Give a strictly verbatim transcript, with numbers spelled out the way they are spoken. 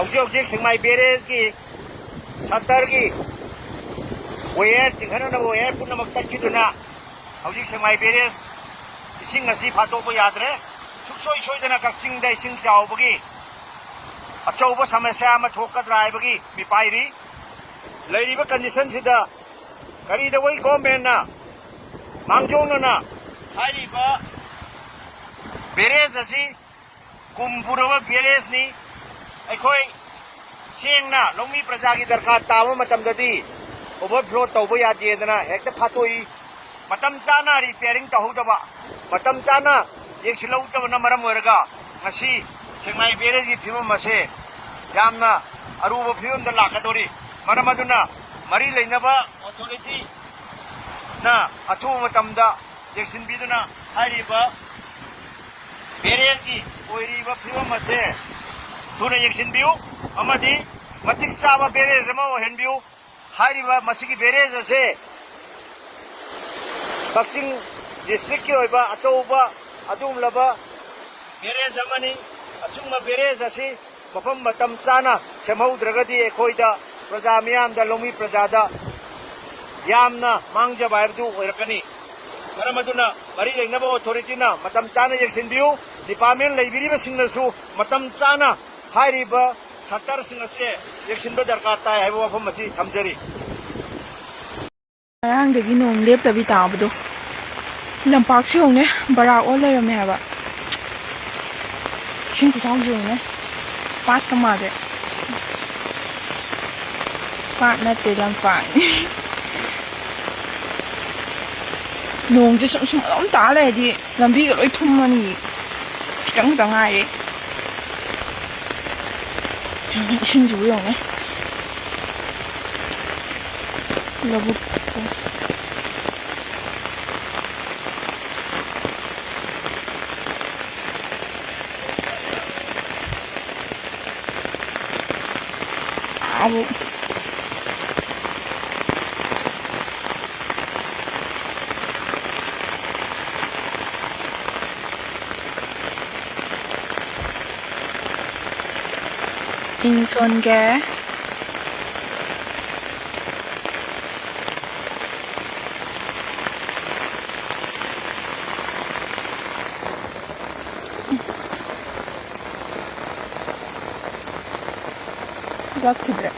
ꯍꯧꯖꯤꯛ ꯍꯧꯖꯤꯛ ꯁꯦꯛꯃꯥꯏ ꯕꯦꯔꯦꯖꯀꯤ ꯁꯇꯔꯒꯤ ꯋꯦꯌꯔ ꯆꯤꯡꯈꯠꯅꯅꯕ ꯋꯦꯌꯔ ꯄꯨꯝꯅꯃꯛ ꯇꯠꯈꯤꯗꯨꯅ ꯍꯧꯖꯤꯛ ꯁꯦꯛꯃꯥꯏ ꯕꯦꯔꯦꯖ ꯏꯁꯤꯡ ꯑꯁꯤ ꯐꯥꯠꯇꯣꯛꯄ ꯌꯥꯗ꯭ꯔꯦ꯫ ꯁꯨꯡꯁꯣꯏ ꯁꯣꯏꯗꯅ ꯀꯛꯆꯤꯡꯗ ꯏꯁꯤꯡ ꯆꯥꯎꯕꯒꯤ ꯑꯆꯧꯕ ꯁꯃꯁ꯭ꯌꯥ ꯑꯃ ꯊꯣꯛꯀꯗ꯭ꯔꯥ ꯍꯥꯏꯕꯒꯤ ꯃꯤꯄꯥꯏꯔꯤ꯫ ꯂꯩꯔꯤꯕ ꯀꯟꯗꯤꯁꯟꯁꯤꯗ ꯀꯔꯤꯗꯧꯕꯩ ꯒꯣꯔꯃꯦꯟꯅ ꯃꯥꯡꯖꯧꯅꯅ ꯍꯥꯏꯔꯤꯕ ꯕꯦꯔꯦꯖ ꯑꯁꯤ ꯀꯨꯝ ꯄꯨꯔꯕ ꯕꯦꯔꯦꯖꯅꯤ꯫ ꯑꯩꯈꯣꯏ ꯁꯦꯡꯅ ꯂꯧꯃꯤ ꯄ꯭ꯔꯖꯥꯒꯤ ꯗꯔꯀꯥꯔ ꯇꯥꯕ ꯃꯇꯝꯗꯗꯤ ꯑꯣꯚꯔꯐ꯭ꯂꯣ ꯇꯧꯕ ꯌꯥꯗꯦꯗꯅ ꯍꯦꯛꯇ ꯐꯥꯠꯇꯣꯛꯏ꯫ ꯃꯇꯝ ꯆꯥꯅ ꯔꯤꯄꯦꯌꯔꯤꯡ ꯇꯧꯍꯧꯗꯕ, ꯃꯇꯝ ꯆꯥꯅ ꯌꯦꯡꯁꯤꯜꯍꯧꯗꯕꯅ ꯃꯔꯝ ꯑꯣꯏꯔꯒ ꯉꯁꯤ ꯁꯦꯛꯃꯥꯏ ꯕꯦꯔꯦꯖꯀꯤ ꯐꯤꯕꯝ ꯑꯁꯦ ꯌꯥꯝꯅ ꯑꯔꯨꯕ ꯐꯤꯕꯝꯗ ꯂꯥꯛꯀꯗꯧꯔꯤ꯫ ꯃꯔꯝ ꯑꯗꯨꯅ ꯃꯔꯤ ꯂꯩꯅꯕ ꯑꯣꯊꯣꯔꯤꯇꯤꯅ ꯑꯊꯨꯕ ꯃꯇꯝꯗ ꯌꯦꯡꯁꯤꯟꯕꯤꯗꯨꯅ ꯍꯥꯏꯔꯤꯕ ꯕꯦꯔꯦꯖꯀꯤ ꯑꯣꯏꯔꯤꯕ ꯐꯤꯕꯝ ꯑꯁꯦ ꯊꯨꯅ ꯌꯦꯡꯁꯤꯟꯕꯤꯌꯨ ꯑꯃꯗꯤ ꯃꯇꯤꯛ ꯆꯥꯕ ꯕꯦꯔꯦꯖ ꯑꯃ ꯑꯣꯏꯍꯟꯕꯤꯌꯨ꯫ ꯍꯥꯏꯔꯤꯕ ꯃꯁꯤꯒꯤ ꯕꯦꯔꯦꯖ ꯑꯁꯦ ꯀꯛꯆꯤꯡ ꯗꯤꯁꯇ꯭ꯔꯤꯛꯀꯤ ꯑꯣꯏꯕ ꯑꯆꯧꯕ ꯑꯗꯨꯒꯨꯝꯂꯕ ꯕꯦꯔꯦꯖ ꯑꯃꯅꯤ꯫ ꯑꯁꯤꯒꯨꯝꯕ ꯕꯦꯔꯦꯖ ꯑꯁꯤ ꯃꯐꯝ ꯃꯇꯝ ꯆꯥꯅ ꯁꯦꯝꯍꯧꯗ꯭ꯔꯒꯗꯤ ꯑꯩꯈꯣꯏꯗ, ꯄ꯭ꯔꯖꯥ ꯃꯤꯌꯥꯝꯗ, ꯂꯧꯃꯤ ꯄ꯭ꯔꯖꯥꯗ ꯌꯥꯝꯅ ꯃꯥꯡꯖꯕ ꯍꯥꯏꯕꯗꯨ ꯑꯣꯏꯔꯛꯀꯅꯤ꯫ ꯃꯔꯝ ꯑꯗꯨꯅ ꯃꯔꯤ ꯂꯩꯅꯕ ꯑꯣꯊꯣꯔꯤꯇꯤꯅ ꯃꯇꯝ ꯆꯥꯅ ꯌꯦꯡꯁꯤꯟꯕꯤꯌꯨ꯫ ꯗꯤꯄꯥꯔꯠꯃꯦꯟ ꯂꯩꯕꯤꯔꯤꯕꯁꯤꯡꯅꯁꯨ ꯃꯇꯝ ꯆꯥꯅ ꯍꯥꯏꯔꯤꯕ ꯁꯇꯔꯁꯤꯡ ꯑꯁꯤ ꯌꯦꯡꯁꯤꯟꯕ ꯗꯔꯀꯥꯔ ꯇꯥꯏ ꯍꯥꯏꯕ ꯋꯥꯐꯝ ꯑꯁꯤ ꯊꯝꯖꯔꯤ꯫ ꯉꯔꯥꯡꯗꯒꯤ ꯅꯣꯡ ꯂꯦꯞꯇꯕꯤ ꯇꯥꯕꯗꯣ꯫ ꯂꯝꯄꯥꯛꯁꯤ ꯌꯦꯡꯉꯨꯅꯦ, ꯕꯔꯥꯛ ꯑꯣꯜ ꯂꯩꯔꯝꯃꯦ ꯍꯥꯏꯕ꯫ ꯏꯁꯤꯡ ꯈꯨꯆꯥꯎꯁꯤ ꯌꯦꯡꯉꯨꯅꯦ꯫ ꯄꯥꯠꯀ ꯃꯥꯜꯂꯦ꯫ ꯄꯥꯠ ꯅꯠꯇꯦ, ꯂꯝꯄꯥꯛꯅꯤ꯫ ꯅꯣꯡꯁꯦ ꯁꯨꯝ ꯁꯨꯝ ꯑꯗꯨꯝ ꯇꯥ ꯂꯩꯔꯗꯤ ꯂꯝꯕꯤꯒ ꯂꯣꯏ ꯊꯨꯝꯃꯅꯤ꯫ ꯈꯤꯇꯪ ꯈꯤꯇꯪ ꯉꯥꯏꯔꯦ꯫ ꯏꯁꯤꯡꯁꯤꯕꯨ ꯌꯦꯡꯉꯨꯅꯦ꯫ ꯂꯧꯕꯨꯛ꯫ ꯑꯥꯕꯨꯛ꯫ ꯏꯟ ꯁꯣꯟꯒꯦ꯫ ꯂꯥꯛꯈꯤꯗ꯭ꯔꯦ꯫